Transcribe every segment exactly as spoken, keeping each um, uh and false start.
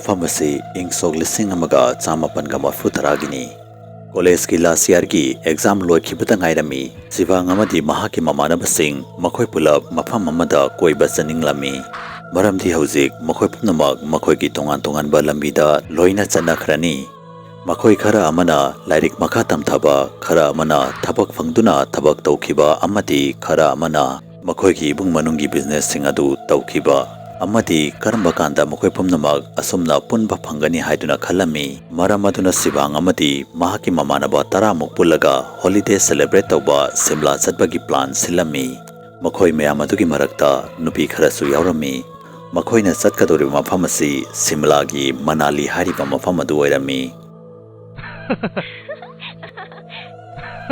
ꯃꯐꯝ ꯑꯁꯤ ꯏꯪ ꯁꯣꯛ ꯂꯤꯁꯤꯡ ꯑꯃꯒ ꯆꯥꯃꯥꯄꯟꯒ ꯃꯔꯤꯐꯨ ꯇꯔꯥꯒꯤꯅꯤ꯫ ꯀꯣꯂꯦꯖꯀꯤ ꯂꯥꯁ ꯌꯥꯔꯒꯤ ꯑꯦꯛꯖꯥꯝ ꯂꯣꯏꯈꯤꯕꯇ ꯉꯥꯏꯔꯝꯃꯤ꯫ ꯁꯤꯕꯥꯡ ꯑꯃꯗꯤ ꯃꯍꯥꯛꯀꯤ ꯃꯃꯥꯟꯅꯕꯁꯤꯡ ꯃꯈꯣꯏ ꯄꯨꯂꯞ ꯃꯐꯝ ꯑꯃꯗ ꯀꯣꯏꯕ ꯆꯠꯅꯤꯡꯂꯝꯃꯤ꯫ ꯃꯔꯝꯗꯤ ꯍꯧꯖꯤꯛ ꯃꯈꯣꯏ ꯄꯨꯝꯅꯃꯛ ꯃꯈꯣꯏꯒꯤ ꯇꯣꯉꯥꯟ ꯇꯣꯉꯥꯟꯕ ꯂꯝꯕꯤꯗ ꯂꯣꯏꯅ ꯆꯠꯅꯈ꯭ꯔꯅꯤ꯫ ꯃꯈꯣꯏ ꯈꯔ ꯑꯃꯅ ꯂꯥꯏꯔꯤꯛ ꯃꯈꯥ ꯇꯝꯊꯕ, ꯈꯔ ꯑꯃꯅ ꯊꯕꯛ ꯐꯪꯗꯨꯅ ꯊꯕꯛ ꯇꯧꯈꯤꯕ ꯑꯃꯗꯤ ꯈꯔ ꯑꯃꯅ ꯃꯈꯣꯏꯒꯤ ꯏꯃꯨꯡ ꯃꯅꯨꯡꯒꯤ ꯕꯤꯖꯤꯅꯦꯁꯁꯤꯡ ꯑꯗꯨ ꯇꯧꯈꯤꯕ ꯑꯃꯗꯤ ꯀꯔꯝꯕ ꯀꯥꯟꯗ ꯃꯈꯣꯏ ꯄꯨꯝꯅꯃꯛ ꯑꯁꯨꯝꯅ ꯄꯨꯟꯕ ꯐꯪꯒꯅꯤ ꯍꯥꯏꯗꯨꯅ ꯈꯜꯂꯝꯃꯤ꯫ ꯃꯔꯝ ꯑꯗꯨꯅ ꯁꯤꯕꯥꯡ ꯑꯃꯗꯤ ꯃꯍꯥꯛꯀꯤ ꯃꯃꯥꯟꯅꯕ ꯇꯔꯥꯃꯨꯛ ꯄꯨꯜꯂꯒ ꯍꯣꯂꯤꯗꯦ ꯁꯦꯂꯦꯕ꯭ꯔꯦꯠ ꯇꯧꯕ ꯁꯤꯝꯂꯥ ꯆꯠꯄꯒꯤ ꯄ꯭ꯂꯥꯟ ꯁꯤꯜꯂꯝꯃꯤ꯫ ꯃꯈꯣꯏ ꯃꯌꯥꯝ ꯑꯗꯨꯒꯤ ꯃꯔꯛꯇ ꯅꯨꯄꯤ ꯈꯔꯁꯨ ꯌꯥꯎꯔꯝꯃꯤ꯫ ꯃꯈꯣꯏꯅ ꯆꯠꯀꯗꯧꯔꯤꯕ ꯃꯐꯝ ꯑꯁꯤ ꯁꯤꯝꯂꯥꯒꯤ ꯃꯅꯥꯂꯤ ꯍꯥꯏꯔꯤꯕ ꯃꯐꯝ ꯑꯗꯨ ꯑꯣꯏꯔꯝꯃꯤ꯫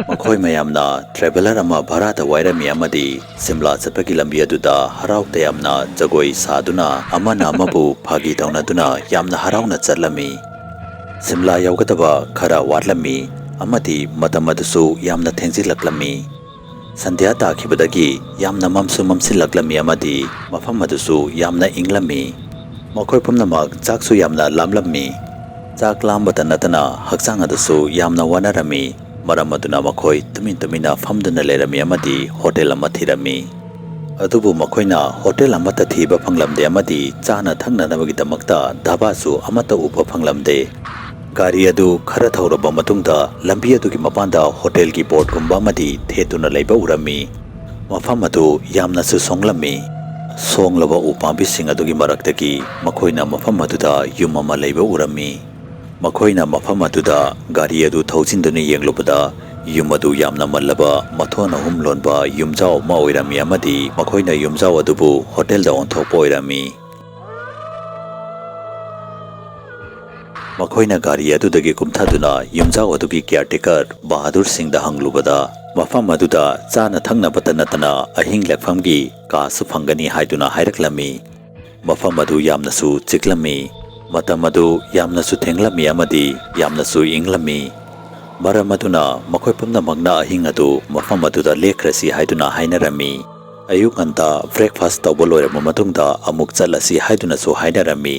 ꯃꯈꯣꯏ ꯃꯌꯥꯝꯅ ꯇ꯭ꯔꯦꯚꯦꯂꯔ ꯑꯃ ꯚꯔꯥꯗ ꯋꯥꯏꯔꯝꯃꯤ ꯑꯃꯗꯤ ꯁꯤꯝꯂꯥ ꯆꯠꯄꯒꯤ ꯂꯝꯕꯤ ꯑꯗꯨꯗ ꯍꯔꯥꯎ ꯇꯌꯥꯝꯅ ꯖꯒꯣꯏ ꯁꯥꯗꯨꯅ ꯑꯃꯅ ꯑꯃꯕꯨ ꯐꯥꯒꯤ ꯇꯧꯅꯗꯨꯅ ꯌꯥꯝꯅ ꯍꯔꯥꯎꯅ ꯆꯠꯂꯝꯃꯤ꯫ ꯁꯤꯝꯂꯥ ꯌꯧꯒꯗꯕ ꯈꯔ ꯋꯥꯠꯂꯝꯃꯤ ꯑꯃꯗꯤ ꯃꯇꯝ ꯑꯗꯨꯁꯨ ꯌꯥꯝꯅ ꯊꯦꯡꯖꯤꯜꯂꯛꯂꯝꯃꯤ꯫ ꯁꯟꯙ꯭ꯌꯥ ꯇꯥꯈꯤꯕꯗꯒꯤ ꯌꯥꯝꯅ ꯃꯝꯁꯨ ꯃꯝꯁꯤꯜꯂꯛꯂꯝꯃꯤ ꯑꯃꯗꯤ ꯃꯐꯝ ꯑꯗꯨꯁꯨ ꯌꯥꯝꯅ ꯏꯪꯂꯝꯃꯤ꯫ ꯃꯈꯣꯏ ꯄꯨꯝꯅꯃꯛ ꯆꯥꯛꯁꯨ ꯌꯥꯝꯅ ꯂꯥꯝꯂꯝꯃꯤ꯫ ꯆꯥꯛ ꯂꯥꯝꯕꯇ ꯅꯠꯇꯅ ꯍꯛꯆꯥꯡ ꯑꯗꯨꯁꯨ ꯌꯥꯝꯅ ꯋꯥꯅꯔꯝꯃꯤ꯫ ꯃꯔꯝ ꯑꯗꯨꯅ ꯃꯈꯣꯏ ꯇꯨꯃꯤꯟ ꯇꯨꯃꯤꯟꯅ ꯐꯝꯗꯨꯅ ꯂꯩꯔꯝꯃꯤ ꯑꯃꯗꯤ ꯍꯣꯇꯦꯜ ꯑꯃ ꯊꯤꯔꯝꯃꯤ꯫ ꯑꯗꯨꯕꯨ ꯃꯈꯣꯏꯅ ꯍꯣꯇꯦꯜ ꯑꯃꯠꯇ ꯊꯤꯕ ꯐꯪꯂꯝꯗꯦ ꯑꯃꯗꯤ ꯆꯥꯅ ꯊꯛꯅꯅꯕꯒꯤꯗꯃꯛꯇ ꯙꯥꯕꯥꯁꯨ ꯑꯃꯠꯇ ꯎꯕ ꯐꯪꯂꯝꯗꯦ꯫ ꯒꯥꯔꯤ ꯑꯗꯨ ꯈꯔ ꯊꯧꯔꯕ ꯃꯇꯨꯡꯗ ꯂꯝꯕꯤ ꯑꯗꯨꯒꯤ ꯃꯄꯥꯟꯗ ꯍꯣꯇꯦꯜꯒꯤ ꯕꯣꯔꯗꯀꯨꯝꯕ ꯑꯃꯗꯤ ꯊꯦꯠꯇꯨꯅ ꯂꯩꯕ ꯎꯔꯝꯃꯤ꯫ ꯃꯐꯝ ꯑꯗꯨ ꯌꯥꯝꯅꯁꯨ ꯁꯣꯡꯂꯝꯃꯤ꯫ ꯁꯣꯡꯂꯕ ꯎꯄꯥꯝꯕꯤꯁꯤꯡ ꯑꯗꯨꯒꯤ ꯃꯔꯛꯇꯒꯤ ꯃꯈꯣꯏꯅ ꯃꯐꯝ ꯑꯗꯨꯗ ꯌꯨꯝ ꯑꯃ ꯂꯩꯕ ꯎꯔꯝꯃꯤ꯫ ꯃꯈꯣꯏꯅ ꯃꯐꯝ ꯑꯗꯨꯗ ꯒꯥꯔꯤ ꯑꯗꯨ ꯊꯧꯖꯤꯟꯗꯨꯅ ꯌꯦꯡꯂꯨꯕꯗ, ꯌꯨꯝ ꯑꯗꯨ ꯌꯥꯝꯅ ꯃꯜꯂꯕ ꯃꯊꯣꯟ ꯑꯍꯨꯝ ꯂꯣꯟꯕ ꯌꯨꯝꯖꯥꯎ ꯑꯃ ꯑꯣꯏꯔꯝꯃꯤ ꯑꯃꯗꯤ ꯃꯈꯣꯏꯅ ꯌꯨꯝꯖꯥꯎ ꯑꯗꯨꯕꯨ ꯍꯣꯇꯦꯜꯗ ꯑꯣꯟꯊꯣꯛꯄ ꯑꯣꯏꯔꯝꯃꯤ꯫ ꯃꯈꯣꯏꯅ ꯒꯥꯔꯤ ꯑꯗꯨꯗꯒꯤ ꯀꯨꯝꯊꯗꯨꯅ ꯌꯨꯝꯖꯥꯎ ꯑꯗꯨꯒꯤ ꯀꯤꯌꯥꯔꯇꯦꯀꯔ ꯕꯍꯥꯗꯨꯔ ꯁꯤꯡꯗ ꯍꯪꯂꯨꯕꯗ, ꯃꯐꯝ ꯑꯗꯨꯗ ꯆꯥꯅ ꯊꯛꯅꯕꯇ ꯅꯠꯇꯅ ꯑꯍꯤꯡ ꯂꯦꯛꯐꯝꯒꯤ ꯀꯥꯁꯨ ꯐꯪꯒꯅꯤ ꯍꯥꯏꯗꯨꯅ ꯍꯥꯏꯔꯛꯂꯝꯃꯤ꯫ ꯃꯐꯝ ꯑꯗꯨ ꯌꯥꯝꯅꯁꯨ ꯆꯤꯛꯂꯝꯃꯤ꯫ ꯃꯇꯝ ꯑꯗꯨ ꯌꯥꯝꯅꯁꯨ ꯊꯦꯡꯂꯝꯃꯤ ꯑꯃꯗꯤ ꯌꯥꯝꯅꯁꯨ ꯏꯪꯂꯝꯃꯤ꯫ ꯃꯔꯝ ꯑꯗꯨꯅ ꯃꯈꯣꯏ ꯄꯨꯝꯅꯃꯛꯅ ꯑꯍꯤꯡ ꯑꯗꯨ ꯃꯐꯝ ꯑꯗꯨꯗ ꯂꯦꯛꯈ꯭ꯔꯁꯤ ꯍꯥꯏꯗꯨꯅ ꯍꯥꯏꯅꯔꯝꯃꯤ꯫ ꯑꯌꯨꯛ ꯉꯟꯇꯥ ꯕ꯭ꯔꯦꯛꯐꯥꯁ ꯇꯧꯕ ꯂꯣꯏꯔꯕ ꯃꯇꯨꯡꯗ ꯑꯃꯨꯛ ꯆꯠꯂꯁꯤ ꯍꯥꯏꯗꯨꯅꯁꯨ ꯍꯥꯏꯅꯔꯝꯃꯤ꯫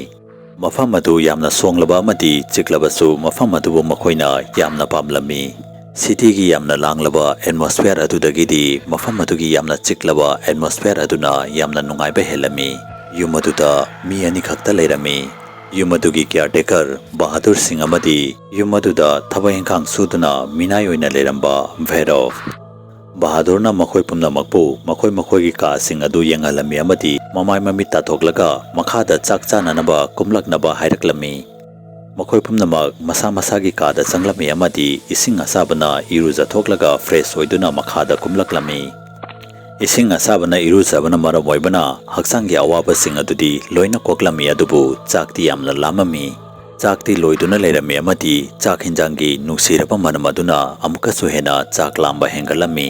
ꯃꯐꯝ ꯑꯗꯨ ꯌꯥꯝꯅ ꯁꯣꯡꯂꯕ ꯑꯃꯗꯤ ꯆꯤꯛꯂꯕꯁꯨ ꯃꯐꯝ ꯑꯗꯨꯕꯨ ꯃꯈꯣꯏꯅ ꯌꯥꯝꯅ ꯄꯥꯝꯂꯝꯃꯤ꯫ ꯁꯤꯇꯤꯒꯤ ꯌꯥꯝꯅ ꯂꯥꯡꯂꯕ ꯑꯦꯠꯃꯣꯁꯐꯤꯌꯔ ꯑꯗꯨꯗꯒꯤꯗꯤ ꯃꯐꯝ ꯑꯗꯨꯒꯤ ꯌꯥꯝꯅ ꯆꯤꯛꯂꯕ ꯑꯦꯠꯃꯣꯁꯐꯤꯌꯔ ꯑꯗꯨꯅ ꯌꯥꯝꯅ ꯅꯨꯡꯉꯥꯏꯕ ꯍꯦꯜꯂꯝꯃꯤ꯫ ꯌꯨꯝ ꯑꯗꯨꯗ ꯃꯤ ꯑꯅꯤꯈꯛꯇ ꯂꯩꯔꯝꯃꯤ꯫ ꯌꯨꯝ ꯑꯗꯨꯒꯤ ꯀꯤꯌꯥꯔꯇꯦꯀꯔ ꯕꯍꯥꯗꯨꯔ ꯁꯤꯡ ꯑꯃꯗꯤ ꯌꯨꯝ ꯑꯗꯨꯗ ꯊꯕꯛ ꯏꯪꯈꯥꯡ ꯁꯨꯗꯨꯅ ꯃꯤꯅꯥꯏ ꯑꯣꯏꯅ ꯂꯩꯔꯝꯕ ꯚꯩꯔꯣꯚ꯫ ꯕꯍꯥꯗꯨꯔꯅ ꯃꯈꯣꯏ ꯄꯨꯝꯅꯃꯛꯄꯨ ꯃꯈꯣꯏ ꯃꯈꯣꯏꯒꯤ ꯀꯥꯁꯤꯡ ꯑꯗꯨ ꯌꯦꯡꯍꯜꯂꯝꯃꯤ ꯑꯃꯗꯤ ꯃꯃꯥꯏ ꯃꯃꯤꯠ ꯇꯥꯊꯣꯛꯂꯒ ꯃꯈꯥꯗ ꯆꯥꯛ ꯆꯥꯅꯅꯕ ꯀꯨꯝꯂꯛꯅꯕ ꯍꯥꯏꯔꯛꯂꯝꯃꯤ꯫ ꯃꯈꯣꯏ ꯄꯨꯝꯅꯃꯛ ꯃꯁꯥ ꯃꯁꯥꯒꯤ ꯀꯥꯗ ꯆꯪꯂꯝꯃꯤ ꯑꯃꯗꯤ ꯏꯁꯤꯡ ꯑꯁꯥꯕꯅ ꯏꯔꯨꯖꯊꯣꯛꯂꯒ ꯐ꯭ꯔꯦꯁ ꯑꯣꯏꯗꯨꯅ ꯃꯈꯥꯗ ꯀꯨꯝꯂꯛꯂꯝꯃꯤ꯫ ꯏꯁꯤꯡ ꯑꯁꯥꯕꯅ ꯏꯔꯨꯖꯕꯅ ꯃꯔꯝ ꯑꯣꯏꯕꯅ ꯍꯛꯆꯥꯡꯒꯤ ꯑꯋꯥꯕꯁꯤꯡ ꯑꯗꯨꯗꯤ ꯂꯣꯏꯅ ꯀꯣꯛꯂꯝꯃꯤ, ꯑꯗꯨꯕꯨ ꯆꯥꯛꯇꯤ ꯌꯥꯝꯅ ꯂꯥꯝꯃꯝꯃꯤ꯫ ꯆꯥꯛꯇꯤ ꯂꯣꯏꯗꯨꯅ ꯂꯩꯔꯝꯃꯤ ꯑꯃꯗꯤ ꯆꯥꯛ ꯍꯤꯟꯖꯥꯡꯒꯤ ꯅꯨꯡꯁꯤꯔꯕ ꯃꯅꯝ ꯑꯗꯨꯅ ꯑꯃꯨꯛꯀꯁꯨ ꯍꯦꯟꯅ ꯆꯥꯛ ꯂꯥꯝꯕ ꯍꯦꯟꯒꯠꯂꯝꯃꯤ꯫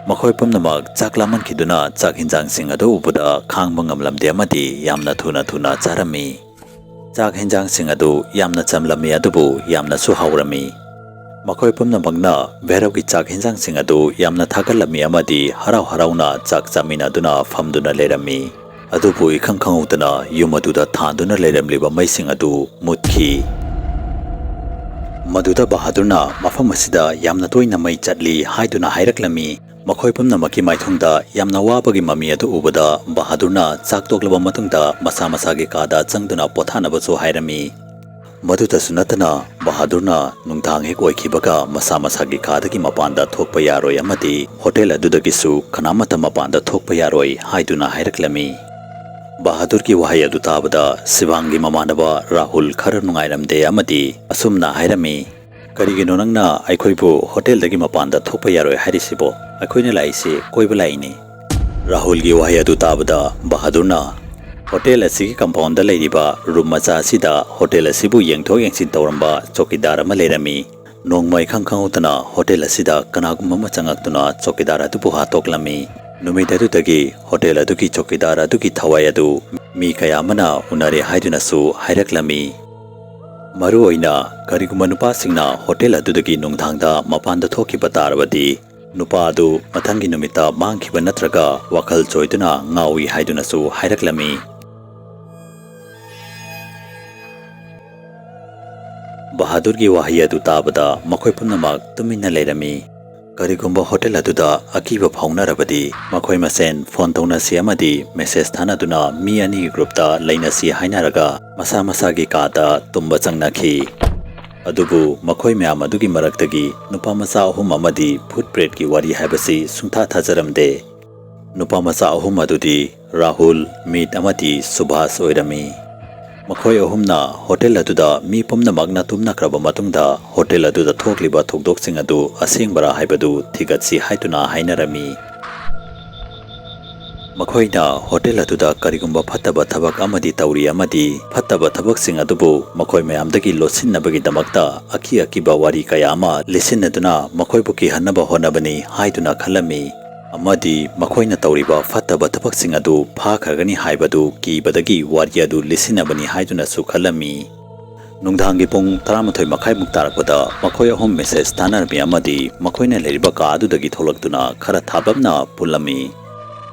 ꯃꯈꯣꯏ ꯄꯨꯝꯅꯃꯛ ꯆꯥꯛ ꯂꯥꯝꯃꯟꯈꯤꯗꯨꯅ ꯆꯥꯛ ꯍꯤꯟꯖꯥꯡꯁꯤꯡ ꯑꯗꯨ ꯎꯕꯗ ꯈꯥꯡꯕ ꯉꯝꯂꯝꯗꯦ ꯑꯃꯗꯤ ꯌꯥꯝꯅ ꯊꯨꯅ ꯊꯨꯅ ꯆꯥꯔꯝꯃꯤ꯫ ꯆꯥꯛ ꯍꯤꯟꯖꯥꯡꯁꯤꯡ ꯑꯗꯨ ꯌꯥꯝꯅ ꯆꯝꯂꯝꯃꯤ, ꯑꯗꯨꯕꯨ ꯌꯥꯝꯅꯁꯨ ꯍꯥꯎꯔꯝꯃꯤ꯫ ꯃꯈꯣꯏ ꯄꯨꯝꯅꯃꯛꯅ ꯚꯩꯔꯣꯚꯀꯤ ꯆꯥꯛ ꯍꯤꯟꯖꯥꯡꯁꯤꯡ ꯑꯗꯨ ꯌꯥꯝꯅ ꯊꯥꯒꯠꯂꯝꯃꯤ ꯑꯃꯗꯤ ꯍꯔꯥꯎ ꯍꯔꯥꯎꯅ ꯆꯥꯛ ꯆꯥꯃꯤꯟꯅꯗꯨꯅ ꯐꯝꯗꯨꯅ ꯂꯩꯔꯝꯃꯤ꯫ ꯑꯗꯨꯕꯨ ꯏꯈꯪ ꯈꯪꯍꯧꯗꯅ ꯌꯨꯝ ꯑꯗꯨꯗ ꯊꯥꯟꯗꯨꯅ ꯂꯩꯔꯝꯂꯤꯕ ꯃꯩꯁꯤꯡ ꯑꯗꯨ ꯃꯨꯠꯈꯤ꯫ ꯃꯗꯨꯗ ꯕꯍꯥꯗꯨꯔꯅ ꯃꯐꯝ ꯑꯁꯤꯗ ꯌꯥꯝꯅ ꯇꯣꯏꯅ ꯃꯩ ꯆꯠꯂꯤ ꯍꯥꯏꯗꯨꯅ ꯍꯥꯏꯔꯛꯂꯝꯃꯤ꯫ ꯃꯈꯣꯏ ꯄꯨꯝꯅꯃꯛꯀꯤ ꯃꯥꯏꯊꯣꯡꯗ ꯌꯥꯝꯅ ꯋꯥꯕꯒꯤ ꯃꯃꯤ ꯑꯗꯨ ꯎꯕꯗ ꯕꯍꯥꯗꯨꯔꯅ ꯆꯥꯛ ꯇꯣꯛꯂꯕ ꯃꯇꯨꯡꯗ ꯃꯁꯥ ꯃꯁꯥꯒꯤ ꯀꯥꯗ ꯆꯪꯗꯨꯅ ꯄꯣꯊꯥꯅꯕꯁꯨ ꯍꯥꯏꯔꯝꯃꯤ꯫ ꯃꯗꯨꯇꯁꯨ ꯅꯠꯇꯅ ꯕꯍꯥꯗꯨꯔꯅ ꯅꯨꯡꯗꯥꯡ ꯍꯦꯛ ꯑꯣꯏꯈꯤꯕꯒ ꯃꯁꯥ ꯃꯁꯥꯒꯤ ꯀꯥꯗꯒꯤ ꯃꯄꯥꯟꯗ ꯊꯣꯛꯄ ꯌꯥꯔꯣꯏ ꯑꯃꯗꯤ ꯍꯣꯇꯦꯜ ꯑꯗꯨꯗꯒꯤꯁꯨ ꯀꯅꯥꯃꯠꯇ ꯃꯄꯥꯟꯗ ꯊꯣꯛꯄ ꯌꯥꯔꯣꯏ ꯍꯥꯏꯗꯨꯅ ꯍꯥꯏꯔꯛꯂꯝꯃꯤ꯫ ꯕꯍꯥꯗꯨꯔꯒꯤ ꯋꯥꯍꯩ ꯑꯗꯨ ꯇꯥꯕꯗ ꯁꯤꯕꯥꯡꯒꯤ ꯃꯃꯥꯟꯅꯕ ꯔꯥꯍꯨꯜ ꯈꯔ ꯅꯨꯡꯉꯥꯏꯔꯝꯗꯦ ꯑꯃꯗꯤ ꯑꯁꯨꯝꯅ ꯍꯥꯏꯔꯝꯃꯤ, "ꯀꯔꯤꯒꯤꯅꯣ ꯅꯪꯅ ꯑꯩꯈꯣꯏꯕꯨ ꯍꯣꯇꯦꯜꯗꯒꯤ ꯃꯄꯥꯟꯗ ꯊꯣꯛꯄ ꯌꯥꯔꯣꯏ ꯍꯥꯏꯔꯤꯁꯤꯕꯣ? ꯑꯩꯈꯣꯏꯅ ꯂꯥꯛꯏꯁꯤ ꯀꯣꯏꯕ ꯂꯥꯛꯏꯅꯤ"꯫ ꯔꯥꯍꯨꯜꯒꯤ ꯋꯥꯍꯩ ꯑꯗꯨ ꯇꯥꯕꯗ ꯕꯍꯥꯗꯨꯔꯅ ꯍꯣꯇꯦꯜ ꯑꯁꯤꯒꯤ ꯀꯝꯄꯥꯎꯟꯗ ꯂꯩꯔꯤꯕ ꯔꯨꯝ ꯃꯆꯥ ꯑꯁꯤꯗ ꯍꯣꯇꯦꯜ ꯑꯁꯤꯕꯨ ꯌꯦꯡꯊꯣꯛ ꯌꯦꯡꯁꯤꯟ ꯇꯧꯔꯝꯕ ꯆꯧꯀꯤꯗꯥꯔ ꯑꯃ ꯂꯩꯔꯝꯃꯤ꯫ ꯅꯣꯡꯃ ꯏꯈꯪ ꯈꯪꯍꯧꯗꯅ ꯍꯣꯇꯦꯜ ꯑꯁꯤꯗ ꯀꯅꯥꯒꯨꯝꯕ ꯑꯃ ꯆꯪꯉꯛꯇꯨꯅ ꯆꯧꯀꯤꯗꯥꯔ ꯑꯗꯨꯕꯨ ꯍꯥꯠꯇꯣꯛꯂꯝꯃꯤ꯫ ꯅꯨꯃꯤꯠ ꯑꯗꯨꯗꯒꯤ ꯍꯣꯇꯦꯜ ꯑꯗꯨꯒꯤ ꯆꯧꯀꯤꯗꯥꯔ ꯑꯗꯨꯒꯤ ꯊꯋꯥꯏ ꯑꯗꯨ ꯃꯤ ꯀꯌꯥ ꯑꯃꯅ ꯎꯅꯔꯦ ꯍꯥꯏꯗꯨꯅꯁꯨ ꯍꯥꯏꯔꯛꯂꯝꯃꯤ꯫ ꯃꯔꯨꯑꯣꯏꯅ ꯀꯔꯤꯒꯨꯝꯕ ꯅꯨꯄꯥꯁꯤꯡꯅ ꯍꯣꯇꯦꯜ ꯑꯗꯨꯗꯒꯤ ꯅꯨꯡꯗꯥꯡꯗ ꯃꯄꯥꯟꯗ ꯊꯣꯛꯈꯤꯕ ꯇꯥꯔꯕꯗꯤ, ꯅꯨꯄꯥ ꯑꯗꯨ ꯃꯊꯪꯒꯤ ꯅꯨꯃꯤꯠꯇ ꯃꯥꯡꯈꯤꯕ ꯅꯠꯇ꯭ꯔꯒ ꯋꯥꯈꯜ ꯆꯣꯏꯗꯨꯅ ꯉꯥꯎꯏ ꯍꯥꯏꯗꯨꯅꯁꯨ ꯍꯥꯏꯔꯛꯂꯝꯃꯤ꯫ ꯕꯍꯥꯗꯨꯔꯒꯤ ꯋꯥꯍꯩ ꯑꯗꯨ ꯇꯥꯕꯗ ꯃꯈꯣꯏ ꯄꯨꯝꯅꯃꯛ ꯇꯨꯃꯤꯟꯅ ꯂꯩꯔꯝꯃꯤ꯫ ꯀꯔꯤꯒꯨꯝꯕ ꯍꯣꯇꯦꯜ ꯑꯗꯨꯗ ꯑꯀꯤꯕ ꯐꯥꯎꯅꯔꯕꯗꯤ, ꯃꯈꯣꯏ ꯃꯁꯦꯟ ꯐꯣꯟ ꯇꯧꯅꯁꯤ ꯑꯃꯗꯤ ꯃꯦꯁꯦꯖ ꯊꯥꯅꯗꯨꯅ ꯃꯤ ꯑꯅꯤꯒꯤ ꯒ꯭ꯔꯨꯞꯇ ꯂꯩꯅꯁꯤ ꯍꯥꯏꯅꯔꯒ ꯃꯁꯥ ꯃꯁꯥꯒꯤ ꯀꯥꯗ ꯇꯨꯝꯕ ꯆꯪꯅꯈꯤ꯫ ꯑꯗꯨꯕꯨ ꯃꯈꯣꯏ ꯃꯌꯥꯝ ꯑꯗꯨꯒꯤ ꯃꯔꯛꯇꯒꯤ ꯅꯨꯄꯥ ꯃꯆꯥ ꯑꯍꯨꯝ ꯑꯃꯗꯤ ꯚꯨꯠ ꯄ꯭ꯔꯦꯠꯀꯤ ꯋꯥꯔꯤ ꯍꯥꯏꯕꯁꯤ ꯁꯨꯡꯊꯥ ꯊꯥꯖꯔꯝꯗꯦ꯫ ꯅꯨꯄꯥ ꯃꯆꯥ ꯑꯍꯨꯝ ꯑꯗꯨꯗꯤ ꯔꯥꯍꯨꯜ, ꯃꯤꯠ ꯑꯃꯗꯤ ꯁꯨꯚꯥꯁ ꯑꯣꯏꯔꯝꯃꯤ꯫ ꯃꯈꯣꯏ ꯑꯍꯨꯝꯅ ꯍꯣꯇꯦꯜ ꯑꯗꯨꯗ ꯃꯤ ꯄꯨꯝꯅꯃꯛꯅ ꯇꯨꯝꯅꯈ꯭ꯔꯕ ꯃꯇꯨꯡꯗ ꯍꯣꯇꯦꯜ ꯑꯗꯨꯗ ꯊꯣꯛꯂꯤꯕ ꯊꯧꯗꯣꯛꯁꯤꯡ ꯑꯗꯨ ꯑꯁꯦꯡꯕꯔꯥ ꯍꯥꯏꯕꯗꯨ ꯊꯤꯒꯠꯁꯤ ꯍꯥꯏꯗꯨꯅ ꯍꯥꯏꯅꯔꯝꯃꯤ꯫ ꯃꯈꯣꯏꯅ ꯍꯣꯇꯦꯜ ꯑꯗꯨꯗ ꯀꯔꯤꯒꯨꯝꯕ ꯐꯠꯇꯕ ꯊꯕꯛ ꯑꯃꯗꯤ ꯇꯧꯔꯤ ꯑꯃꯗꯤ ꯐꯠꯇꯕ ꯊꯕꯛꯁꯤꯡ ꯑꯗꯨꯕꯨ ꯃꯈꯣꯏ ꯃꯌꯥꯝꯗꯒꯤ ꯂꯣꯠꯁꯤꯟꯅꯕꯒꯤꯗꯃꯛꯇ ꯑꯀꯤ ꯑꯀꯤꯕ ꯋꯥꯔꯤ ꯀꯌꯥ ꯑꯃ ꯂꯤꯁꯤꯟꯅꯗꯨꯅ ꯃꯈꯣꯏꯕꯨ ꯀꯤꯍꯟꯅꯕ ꯍꯣꯠꯅꯕꯅꯤ ꯍꯥꯏꯗꯨꯅ ꯈꯜꯂꯝꯃꯤ꯫ ꯑꯃꯗꯤ ꯃꯈꯣꯏꯅ ꯇꯧꯔꯤꯕ ꯐꯠꯇꯕ ꯊꯕꯛꯁꯤꯡ ꯑꯗꯨ ꯐꯥꯈ꯭ꯔꯒꯅꯤ ꯍꯥꯏꯕꯗꯨ ꯀꯤꯕꯗꯒꯤ ꯋꯥꯔꯤ ꯑꯗꯨ ꯂꯤꯁꯤꯟꯅꯕꯅꯤ ꯍꯥꯏꯗꯨꯅꯁꯨ ꯈꯜꯂꯝꯃꯤ꯫ ꯅꯨꯡꯗꯥꯡꯒꯤ ꯄꯨꯡ ꯇꯔꯥꯃꯥꯊꯣꯏ ꯃꯈꯥꯏꯃꯨꯛ ꯇꯥꯔꯛꯄꯗ ꯃꯈꯣꯏ ꯑꯍꯨꯝ ꯃꯦꯁꯦꯖ ꯊꯥꯅꯔꯝꯃꯤ ꯑꯃꯗꯤ ꯃꯈꯣꯏꯅ ꯂꯩꯔꯤꯕ ꯀꯥ ꯑꯗꯨꯗꯒꯤ ꯊꯣꯛꯂꯛꯇꯨꯅ ꯈꯔ ꯊꯥꯞꯂꯞꯅ ꯄꯨꯜꯂꯝꯃꯤ꯫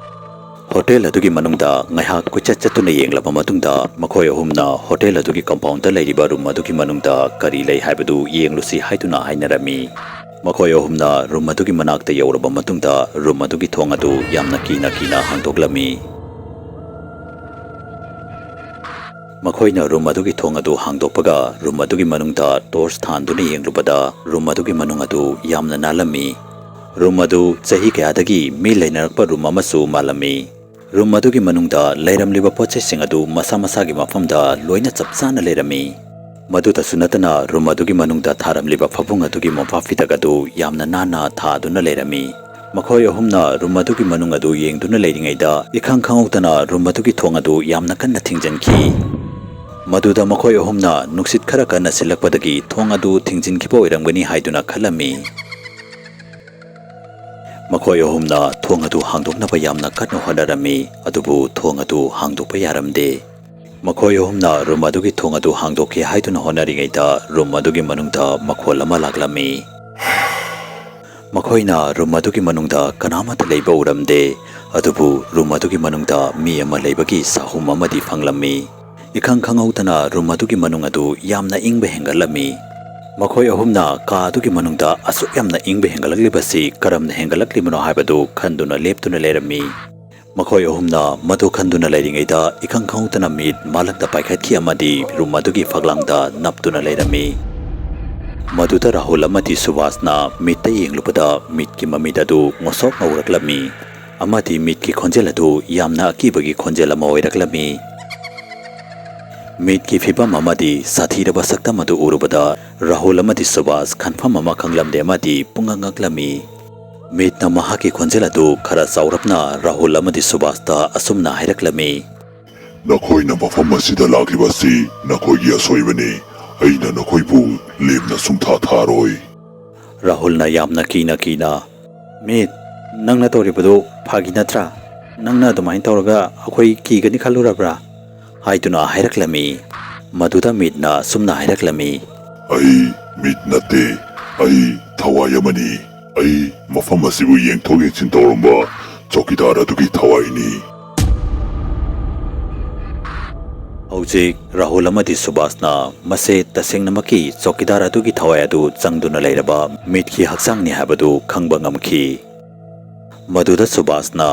ꯍꯣꯇꯦꯜ ꯑꯗꯨꯒꯤ ꯃꯅꯨꯡꯗ ꯉꯥꯏꯍꯥꯛ ꯀꯣꯏꯆꯠ ꯆꯠꯇꯨꯅ ꯌꯦꯡꯂꯕ ꯃꯇꯨꯡꯗ ꯃꯈꯣꯏ ꯑꯍꯨꯝꯅ ꯍꯣꯇꯦꯜ ꯑꯗꯨꯒꯤ ꯀꯝꯄꯥꯎꯟꯗ ꯂꯩꯔꯤꯕ ꯔꯨꯝ ꯑꯗꯨꯒꯤ ꯃꯅꯨꯡꯗ ꯀꯔꯤ ꯂꯩ ꯍꯥꯏꯕꯗꯨ ꯌꯦꯡꯂꯨꯁꯤ ꯍꯥꯏꯗꯨꯅ ꯍꯥꯏꯅꯔꯝꯃꯤ꯫ ꯃꯈꯣꯏ ꯑꯍꯨꯝꯅ ꯔꯨꯝ ꯑꯗꯨꯒꯤ ꯃꯅꯥꯛꯇ ꯌꯧꯔꯕ ꯃꯇꯨꯡꯗ ꯔꯨꯝ ꯑꯗꯨꯒꯤ ꯊꯣꯡ ꯑꯗꯨ ꯌꯥꯝꯅ ꯀꯤꯅ ꯀꯤꯅ ꯍꯥꯡꯗꯣꯛꯂꯝꯃꯤ꯫ ꯃꯈꯣꯏꯅ ꯔꯨꯝ ꯑꯗꯨꯒꯤ ꯊꯣꯡ ꯑꯗꯨ ꯍꯥꯡꯗꯣꯛꯄꯒ ꯔꯨꯝ ꯑꯗꯨꯒꯤ ꯃꯅꯨꯡꯗ ꯇꯣꯔꯆ ꯊꯥꯟꯗꯨꯅ ꯌꯦꯡꯂꯨꯕꯗ ꯔꯨꯝ ꯑꯗꯨꯒꯤ ꯃꯅꯨꯡ ꯑꯗꯨ ꯌꯥꯝꯅ ꯅꯥꯜꯂꯝꯃꯤ꯫ ꯔꯨꯝ ꯑꯗꯨ ꯆꯍꯤ ꯀꯌꯥꯗꯒꯤ ꯃꯤ ꯂꯩꯅꯔꯛꯄ ꯔꯨꯝ ꯑꯃꯁꯨ ꯃꯥꯜꯂꯝꯃꯤ꯫ ꯔꯨꯝ ꯑꯗꯨꯒꯤ ꯃꯅꯨꯡꯗ ꯂꯩꯔꯝꯂꯤꯕ ꯄꯣꯠꯆꯩꯁꯤꯡ ꯑꯗꯨ ꯃꯁꯥ ꯃꯁꯥꯒꯤ ꯃꯐꯝꯗ ꯂꯣꯏꯅ ꯆꯞ ꯆꯥꯅ ꯂꯩꯔꯝꯃꯤ꯫ ꯃꯗꯨꯗꯁꯨ ꯅꯠꯇꯅ ꯔꯨꯝ ꯑꯗꯨꯒꯤ ꯃꯅꯨꯡꯗ ꯊꯥꯔꯝꯂꯤꯕ ꯐꯃꯨꯡ ꯑꯗꯨꯒꯤ ꯃꯣꯝꯄꯥꯛ ꯐꯤꯗꯛ ꯑꯗꯨ ꯌꯥꯝꯅ ꯅꯥꯟꯅ ꯊꯥꯗꯨꯅ ꯂꯩꯔꯝꯃꯤ꯫ ꯃꯈꯣꯏ ꯑꯍꯨꯝꯅ ꯔꯨꯝ ꯑꯗꯨꯒꯤ ꯃꯅꯨꯡ ꯑꯗꯨ ꯌꯦꯡꯗꯨꯅ ꯂꯩꯔꯤꯉꯩꯗ ꯏꯈꯪ ꯈꯪꯍꯧꯗꯅ ꯔꯨꯝ ꯑꯗꯨꯒꯤ ꯊꯣꯡ ꯑꯗꯨ ꯌꯥꯝꯅ ꯀꯟꯅ ꯊꯤꯡꯖꯤꯟꯈꯤ꯫ ꯃꯗꯨꯗ ꯃꯈꯣꯏ ꯑꯍꯨꯝꯅ ꯅꯨꯡꯁꯤꯠ ꯈꯔ ꯀꯟꯅ ꯁꯤꯜꯂꯛꯄꯗꯒꯤ ꯊꯣꯡ ꯑꯗꯨ ꯊꯤꯡꯖꯤꯟꯈꯤꯕ ꯑꯣꯏꯔꯝꯒꯅꯤ ꯍꯥꯏꯗꯨꯅ ꯈꯜꯂꯝꯃꯤ꯫ ꯃꯈꯣꯏ ꯑꯍꯨꯝꯅ ꯊꯣꯡ ꯑꯗꯨ ꯍꯥꯡꯗꯣꯛꯅꯕ ꯌꯥꯝꯅ ꯀꯟꯅ ꯍꯣꯠꯅꯔꯝꯃꯤ, ꯑꯗꯨꯕꯨ ꯊꯣꯡ ꯑꯗꯨ ꯍꯥꯡꯗꯣꯛꯄ ꯌꯥꯔꯝꯗꯦ꯫ ꯃꯈꯣꯏ ꯑꯍꯨꯝꯅ ꯔꯨꯝ ꯑꯗꯨꯒꯤ ꯊꯣꯡ ꯑꯗꯨ ꯍꯥꯡꯗꯣꯛꯀꯦ ꯍꯥꯏꯗꯨꯅ ꯍꯣꯠꯅꯔꯤꯉꯩꯗ ꯔꯨꯝ ꯑꯗꯨꯒꯤ ꯃꯅꯨꯡꯗ ꯃꯈꯣꯜ ꯑꯃ ꯂꯥꯛꯂꯝꯃꯤ꯫ ꯃꯈꯣꯏꯅ ꯔꯨꯝ ꯑꯗꯨꯒꯤ ꯃꯅꯨꯡꯗ ꯀꯅꯥꯃꯠꯇ ꯂꯩꯕ ꯎꯔꯝꯗꯦ, ꯑꯗꯨꯕꯨ ꯔꯨꯝ ꯑꯗꯨꯒꯤ ꯃꯅꯨꯡꯗ ꯃꯤ ꯑꯃ ꯂꯩꯕꯒꯤ ꯁꯥꯍꯨꯝ ꯑꯃꯗꯤ ꯐꯪꯂꯝꯃꯤ꯫ ꯏꯈꯪ ꯈꯪꯍꯧꯗꯅ ꯔꯨꯝ ꯑꯗꯨꯒꯤ ꯃꯅꯨꯡ ꯑꯗꯨ ꯌꯥꯝꯅ ꯏꯪꯕ ꯍꯦꯟꯒꯠꯂꯝꯃꯤ꯫ ꯃꯈꯣꯏ ꯑꯍꯨꯝꯅ ꯀꯥ ꯑꯗꯨꯒꯤ ꯃꯅꯨꯡꯗ ꯑꯁꯨꯛ ꯌꯥꯝꯅ ꯏꯪꯕ ꯍꯦꯟꯒꯠꯂꯛꯂꯤꯕꯁꯤ ꯀꯔꯝꯅ ꯍꯦꯟꯒꯠꯂꯛꯂꯤꯕꯅꯣ ꯍꯥꯏꯕꯗꯨ ꯈꯟꯗꯨꯅ ꯂꯦꯞꯇꯨꯅ ꯂꯩꯔꯝꯃꯤ꯫ ꯃꯈꯣꯏ ꯑꯍꯨꯝꯅ ꯃꯗꯨ ꯈꯟꯗꯨꯅ ꯂꯩꯔꯤꯉꯩꯗ ꯏꯈꯪ ꯈꯪꯍꯧꯗꯅ ꯃꯤꯠ ꯃꯥꯂꯪꯗ ꯄꯥꯏꯈꯠꯈꯤ ꯑꯃꯗꯤ ꯔꯨꯝ ꯑꯗꯨꯒꯤ ꯐꯛꯂꯥꯡꯗ ꯅꯞꯇꯨꯅ ꯂꯩꯔꯝꯃꯤ꯫ ꯃꯗꯨꯗ ꯔꯥꯍꯨꯜ ꯑꯃꯗꯤ ꯁꯨꯕꯥꯁꯅ ꯃꯤꯠꯇ ꯌꯦꯡꯂꯨꯕꯗ ꯃꯤꯠꯀꯤ ꯃꯃꯤꯠ ꯑꯗꯨ ꯉꯣꯁꯣꯛ ꯉꯧꯔꯛꯂꯝꯃꯤ ꯑꯃꯗꯤ ꯃꯤꯠꯀꯤ ꯈꯣꯟꯖꯦꯜ ꯑꯗꯨ ꯌꯥꯝꯅ ꯑꯀꯤꯕꯒꯤ ꯈꯣꯟꯖꯦꯜ ꯑꯃ ꯑꯣꯏꯔꯛꯂꯝꯃꯤ꯫ ꯃꯤꯠꯀꯤ ꯐꯤꯕꯝ ꯑꯃꯗꯤ ꯁꯥꯊꯤꯔꯕ ꯁꯛꯇꯝ ꯑꯗꯨ ꯎꯔꯨꯕꯗ ꯔꯥꯍꯨꯜ ꯑꯃꯗꯤ ꯁꯨꯕꯥꯁ ꯈꯟꯐꯝ ꯑꯃ ꯈꯪꯂꯝꯗꯦ ꯑꯃꯗꯤ ꯄꯨꯡꯉꯛ ꯉꯛꯂꯝꯃꯤ꯫ ꯃꯤꯠꯅ ꯃꯍꯥꯛꯀꯤ ꯈꯣꯟꯖꯦꯜ ꯑꯗꯨ ꯈꯔ ꯆꯥꯎꯔꯞꯅ ꯔꯥꯍꯨꯜ ꯑꯃꯗꯤ ꯁꯨꯕꯥꯁꯇ ꯑꯁꯨꯝꯅ ꯍꯥꯏꯔꯛꯂꯝꯃꯤ꯫ ꯅꯈꯣꯏꯅ ꯃꯐꯝ ꯑꯁꯤꯗ ꯂꯥꯛꯂꯤꯕꯁꯤ ꯅꯈꯣꯏꯒꯤ ꯑꯁꯣꯏꯕꯅꯤ꯫ ꯑꯩꯅ ꯅꯈꯣꯏꯕꯨ ꯂꯦꯝꯅ ꯁꯨꯡꯊꯥ ꯊꯥꯔꯣꯏ꯫ ꯔꯥꯍꯨꯜꯅ ꯌꯥꯝꯅ ꯀꯤꯅ ꯀꯤꯅ, "ꯃꯤꯠ, ꯅꯪꯅ ꯇꯧꯔꯤꯕꯗꯨ ꯐꯥꯒꯤ ꯅꯠꯇ꯭ꯔꯥ? ꯅꯪꯅ ꯑꯗꯨꯃꯥꯏꯅ ꯇꯧꯔꯒ ꯑꯩꯈꯣꯏ ꯀꯤꯒꯅꯤ ꯈꯜꯂꯨꯔꯕ꯭ꯔꯥ?" ꯍꯥꯏꯗꯨꯅ ꯍꯥꯏꯔꯛꯂꯝꯃꯤ꯫ ꯃꯗꯨꯗ ꯃꯤꯠꯅ ꯁꯨꯝꯅ ꯍꯥꯏꯔꯛꯂꯝꯃꯤ꯫ ꯑꯩ ꯃꯤꯠ ꯅꯠꯇꯦ, ꯑꯩ ꯊꯋꯥꯏ ꯑꯃꯅꯤ꯫ ꯑꯩ ꯃꯐꯝ ꯑꯁꯤꯕꯨ ꯌꯦꯡꯊꯣꯛ ꯌꯦꯡꯁꯤꯟ ꯇꯧꯔꯝꯕ ꯆꯧꯀꯤꯗꯥꯔ ꯑꯗꯨꯒꯤ ꯊꯋꯥꯏꯅꯤ꯫ ꯍꯧꯖꯤꯛ ꯔꯥꯍꯨꯜ ꯑꯃꯗꯤ ꯁꯨꯕꯥꯁꯅ ꯃꯁꯦ ꯇꯁꯦꯡꯅꯃꯛꯀꯤ ꯆꯧꯀꯤꯗꯥꯔ ꯑꯗꯨꯒꯤ ꯊꯋꯥꯏ ꯑꯗꯨ ꯆꯪꯗꯨꯅ ꯂꯩꯔꯕ ꯃꯤꯠꯀꯤ ꯍꯛꯆꯥꯡꯅꯤ ꯍꯥꯏꯕꯗꯨ ꯈꯪꯕ ꯉꯝꯈꯤ꯫ ꯃꯗꯨꯗ ꯁꯨꯕꯥꯁꯅ,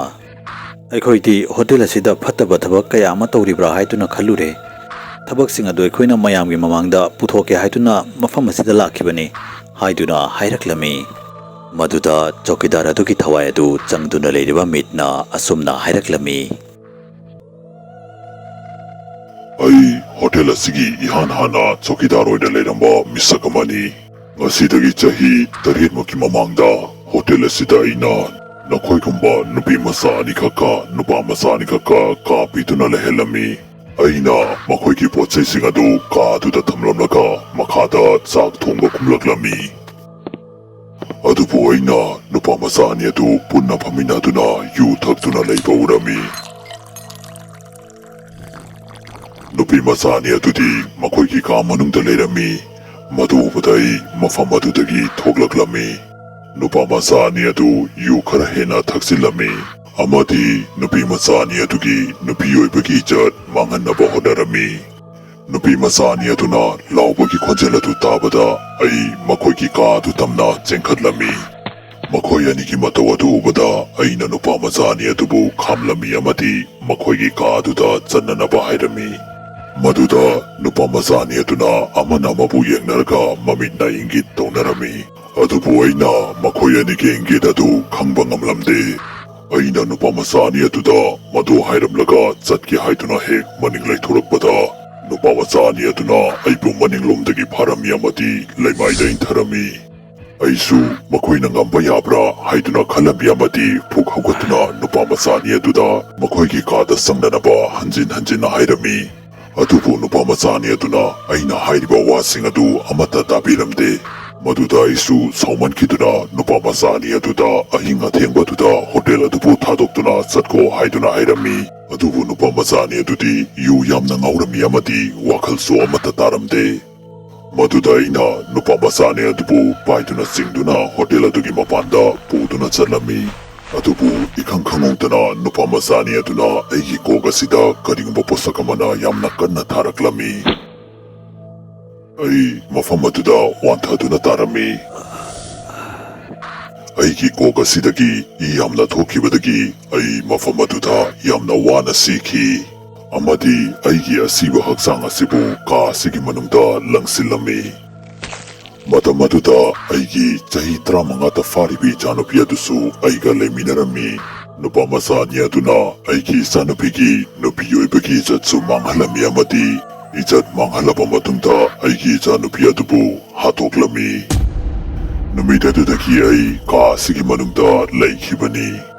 "ꯑꯩꯈꯣꯏꯗꯤ ꯍꯣꯇꯦꯜ ꯑꯁꯤꯗ ꯐꯠꯇꯕ ꯊꯕꯛ ꯀꯌꯥ ꯑꯃ ꯇꯧꯔꯤꯕ꯭ꯔꯥ ꯍꯥꯏꯗꯨꯅ ꯈꯜꯂꯨꯔꯦ꯫ ꯊꯕꯛꯁꯤꯡ ꯑꯗꯨ ꯑꯩꯈꯣꯏꯅ ꯃꯌꯥꯝꯒꯤ ꯃꯃꯥꯡꯗ ꯄꯨꯊꯣꯛꯀꯦ ꯍꯥꯏꯗꯨꯅ ꯃꯐꯝ ꯑꯁꯤꯗ ꯂꯥꯛꯈꯤꯕꯅꯤ," ꯍꯥꯏꯗꯨꯅ ꯍꯥꯏꯔꯛꯂꯝꯃꯤ꯫ ꯃꯗꯨꯗ ꯆꯧꯀꯤꯗꯥꯔ ꯑꯗꯨꯒꯤ ꯊꯋꯥꯏ ꯑꯗꯨ ꯆꯪꯗꯨꯅ ꯂꯩꯔꯤꯕ ꯃꯤꯠꯅ ꯑꯁꯨꯝꯅ ꯍꯥꯏꯔꯛꯂꯝꯃꯤ꯫ ꯑꯩ ꯍꯣꯇꯦꯜ ꯑꯁꯤꯒꯤ ꯏꯍꯥꯟ ꯍꯥꯟꯅ ꯆꯧꯀꯤꯗꯥꯔ ꯑꯣꯏꯅ ꯂꯩꯔꯝꯕ ꯃꯤꯁꯛ ꯑꯃꯅꯤ꯫ ꯉꯁꯤꯗꯒꯤ ꯆꯍꯤ ꯇꯔꯦꯠꯃꯨꯛꯀꯤ ꯃꯃꯥꯡꯗ ꯍꯣꯇꯦꯜ ꯑꯁꯤꯗ ꯑꯩꯅ ꯅꯈꯣꯏꯒꯨꯝꯕ ꯅꯨꯄꯤ ꯃꯆꯥ ꯑꯅꯤꯈꯛꯀ ꯅꯨꯄꯥ ꯃꯆꯥ ꯑꯅꯤꯈꯛꯀ ꯀꯥ ꯄꯤꯗꯨꯅ ꯂꯩꯍꯜꯂꯝꯃꯤ꯫ ꯑꯩꯅ ꯃꯈꯣꯏꯒꯤ ꯄꯣꯠ ꯆꯩꯁꯤꯡ ꯑꯗꯨ ꯀꯥ ꯑꯗꯨꯗ ꯊꯝꯂꯝꯂꯒ ꯃꯈꯥꯗ ꯆꯥꯛ ꯊꯣꯡꯕ ꯀꯨꯝꯂꯛꯂꯝꯃꯤ꯫ ꯑꯗꯨꯕꯨ ꯑꯩꯅ ꯅꯨꯄꯥ ꯃꯆꯥ ꯑꯅꯤ ꯑꯗꯨ ꯄꯨꯟꯅ ꯐꯝꯃꯤꯟꯅꯗꯨꯅ ꯌꯨ ꯊꯛꯇꯨꯅ ꯂꯩꯕ ꯎꯔꯝꯃꯤ꯫ ꯅꯨꯄꯤ ꯃꯆꯥ ꯑꯅꯤ ꯑꯗꯨꯗꯤ ꯃꯈꯣꯏꯒꯤ ꯀꯥ ꯃꯅꯨꯡꯗ ꯂꯩꯔꯝꯃꯤ꯫ ꯃꯗꯨ ꯎꯕꯗ ꯑꯩ ꯃꯐꯝ ꯑꯗꯨꯗꯒꯤ ꯊꯣꯛꯂꯛꯂꯝꯃꯤ꯫ ꯅꯨꯄꯥ ꯃꯆꯥ ꯑꯅꯤ ꯑꯗꯨ ꯌꯨ ꯈꯔ ꯍꯦꯟꯅ ꯊꯛꯆꯤꯜꯂꯝꯃꯤ ꯑꯃꯗꯤ ꯅꯨꯄꯤ ꯃꯆꯥ ꯑꯅꯤ ꯑꯗꯨꯒꯤ ꯅꯨꯄꯤ ꯑꯣꯏꯕꯒꯤ ꯏꯖꯠ ꯃꯥꯡꯍꯟꯅꯕ ꯍꯣꯠꯅꯔꯝꯃꯤ꯫ ꯅꯨꯄꯤ ꯃꯆꯥ ꯑꯅꯤ ꯑꯗꯨꯅ ꯂꯥꯎꯕꯒꯤ ꯈꯣꯟꯖꯦꯜ ꯑꯗꯨ ꯇꯥꯕꯗ ꯑꯩ ꯃꯈꯣꯏꯒꯤ ꯀꯥ ꯑꯗꯨ ꯇꯝꯅ ꯆꯦꯟꯈꯠꯂꯝꯃꯤ꯫ ꯃꯈꯣꯏ ꯑꯅꯤꯒꯤ ꯃꯇꯧ ꯑꯗꯨ ꯎꯕꯗ ꯑꯩꯅ ꯅꯨꯄꯥ ꯃꯆꯥ ꯑꯅꯤ ꯑꯗꯨꯕꯨ ꯈꯥꯝꯂꯝꯃꯤ ꯑꯃꯗꯤ ꯃꯈꯣꯏꯒꯤ ꯀꯥ ꯑꯗꯨꯗ ꯆꯠꯅꯅꯕ ꯍꯥꯏꯔꯝꯃꯤ꯫ ꯃꯗꯨꯗ ꯅꯨꯄꯥ ꯃꯆꯥ ꯑꯅꯤ ꯑꯗꯨꯅ ꯑꯃꯅ ꯑꯃꯕꯨ ꯌꯦꯡꯅꯔꯒ ꯃꯃꯤꯠꯅ ꯏꯪꯒꯤꯠ ꯇꯧꯅꯔꯝꯃꯤ꯫ ꯑꯗꯨꯕꯨ ꯑꯩꯅ ꯃꯈꯣꯏ ꯑꯅꯤꯒꯤ ꯏꯪꯒꯤꯠ ꯑꯗꯨ ꯈꯪꯕ ꯉꯝꯂꯝꯗꯦ꯫ ꯑꯩꯅ ꯅꯨꯄꯥ ꯃꯆꯥ ꯑꯅꯤ ꯑꯗꯨꯗ ꯃꯗꯨ ꯍꯥꯏꯔꯝꯂꯒ ꯆꯠꯀꯦ ꯍꯥꯏꯗꯨꯅ ꯍꯦꯛ ꯃꯅꯤꯡ ꯂꯩꯊꯣꯔꯛꯄꯗ, ꯅꯨꯄꯥ ꯃꯆꯥ ꯑꯅꯤ ꯑꯗꯨꯅ ꯑꯩꯕꯨ ꯃꯅꯤꯡꯂꯣꯝꯗꯒꯤ ꯐꯥꯔꯝꯃꯤ ꯑꯃꯗꯤ ꯂꯩꯃꯥꯏꯗ ꯏꯟꯊꯔꯝꯃꯤ꯫ ꯑꯩꯁꯨ ꯃꯈꯣꯏꯅ ꯉꯝꯕ ꯌꯥꯕ꯭ꯔꯥ ꯍꯥꯏꯗꯨꯅ ꯈꯜꯂꯝꯃꯤ ꯑꯃꯗꯤ ꯐꯨꯛ ꯍꯧꯒꯠꯇꯨꯅ ꯅꯨꯄꯥ ꯃꯆꯥ ꯑꯅꯤ ꯑꯗꯨꯗ ꯃꯈꯣꯏꯒꯤ ꯀꯥꯗ ꯆꯪꯅꯅꯕ ꯍꯟꯖꯤꯟ ꯍꯟꯖꯤꯟꯅ ꯍꯥꯏꯔꯝꯃꯤ꯫ ꯑꯗꯨꯕꯨ ꯅꯨꯄꯥ ꯃꯆꯥ ꯑꯅꯤ ꯑꯗꯨꯅ ꯑꯩꯅ ꯍꯥꯏꯔꯤꯕ ꯋꯥꯁꯤꯡ ꯑꯗꯨ ꯑꯃꯠꯇ ꯇꯥꯕꯤꯔꯝꯗꯦ꯫ ꯃꯗꯨꯗ ꯑꯩꯁꯨ ꯁꯥꯎꯃꯟꯈꯤꯗꯨꯅ ꯅꯨꯄꯥ ꯃꯆꯥ ꯑꯅꯤ ꯑꯗꯨꯗ ꯑꯍꯤꯡ ꯑꯊꯦꯡꯕꯗꯨꯗ ꯍꯣꯇꯦꯜ ꯑꯗꯨꯕꯨ ꯊꯥꯗꯣꯛꯇꯨꯅ ꯆꯠꯈꯣ ꯍꯥꯏꯗꯨꯅ ꯍꯥꯏꯔꯝꯃꯤ꯫ ꯑꯗꯨꯕꯨ ꯅꯨꯄꯥ ꯃꯆꯥ ꯑꯅꯤ ꯑꯗꯨꯗꯤ ꯌꯨ ꯌꯥꯝꯅ ꯉꯥꯎꯔꯝꯃꯤ ꯑꯃꯗꯤ ꯋꯥꯈꯜꯁꯨ ꯑꯃꯠꯇ ꯇꯥꯔꯝꯗꯦ꯫ ꯃꯗꯨꯗ ꯑꯩꯅ ꯅꯨꯄꯥ ꯃꯆꯥ ꯑꯅꯤ ꯑꯗꯨꯕꯨ ꯄꯥꯏꯗꯨꯅ ꯆꯤꯡꯗꯨꯅ ꯍꯣꯇꯦꯜ ꯑꯗꯨꯒꯤ ꯃꯄꯥꯟꯗ ꯄꯨꯗꯨꯅ ꯆꯠꯂꯝꯃꯤ꯫ ꯑꯗꯨꯕꯨ ꯏꯈꯪ ꯈꯪꯍꯧꯗꯅ ꯅꯨꯄꯥ ꯃꯆꯥ ꯑꯅꯤ ꯑꯗꯨꯅ ꯑꯩꯒꯤ ꯀꯣꯛ ꯑꯁꯤꯗ ꯀꯔꯤꯒꯨꯝꯕ ꯄꯣꯠꯁꯛ ꯑꯃꯅ ꯌꯥꯝꯅ ꯀꯟꯅ ꯊꯥꯔꯛꯂꯝꯃꯤ꯫ ꯑꯩ ꯃꯐꯝ ꯑꯗꯨꯗ ꯋꯥꯟꯊꯗꯨꯅ ꯇꯥꯔꯝꯃꯤ꯫ ꯑꯩꯒꯤ ꯀꯣꯛ ꯑꯁꯤꯗꯒꯤ ꯏ ꯌꯥꯝꯅ ꯊꯣꯛꯈꯤꯕꯗꯒꯤ ꯑꯩ ꯃꯐꯝ ꯑꯗꯨꯗ ꯌꯥꯝꯅ ꯋꯥꯅ ꯁꯤꯈꯤ꯫ ꯑꯃꯗꯤ ꯑꯩꯒꯤ ꯑꯁꯤꯕ ꯍꯛꯆꯥꯡ ꯑꯁꯤꯕꯨ ꯀꯥ ꯑꯁꯤꯒꯤ ꯃꯅꯨꯡꯗ ꯂꯪꯁꯤꯜꯂꯝꯃꯤ꯫ ꯃꯇꯝ ꯑꯗꯨꯗ ꯑꯩꯒꯤ ꯆꯍꯤ ꯇꯔꯥꯃꯉꯥꯗ ꯐꯥꯔꯤꯕ ꯏꯆꯥꯅꯨꯄꯤ ꯑꯗꯨꯁꯨ ꯑꯩꯒ ꯂꯩꯃꯤꯟꯅꯔꯝꯃꯤ꯫ ꯅꯨꯄꯥ ꯃꯆꯥ ꯑꯅꯤ ꯑꯗꯨꯅ ꯑꯩꯒꯤ ꯏꯆꯥꯅꯨꯄꯤꯒꯤ ꯅꯨꯄꯤ ꯑꯣꯏꯕꯒꯤ ꯏꯖꯠꯁꯨ ꯃꯥꯡꯍꯜꯂꯝꯃꯤ ꯑꯃꯗꯤ ꯏꯖꯠ ꯃꯥꯡꯍꯜꯂꯕ ꯃꯇꯨꯡꯗ ꯑꯩꯒꯤ ꯏꯆꯥꯅꯨꯄꯤ ꯑꯗꯨꯕꯨ ꯍꯥꯠꯇꯣꯛꯂꯝꯃꯤ꯫ ꯅꯨꯃꯤꯠ ꯑꯗꯨꯗꯒꯤ ꯑꯩ ꯀꯥ ꯑꯁꯤꯒꯤ ꯃꯅꯨꯡꯗ ꯂꯩꯈꯤꯕꯅꯤ꯫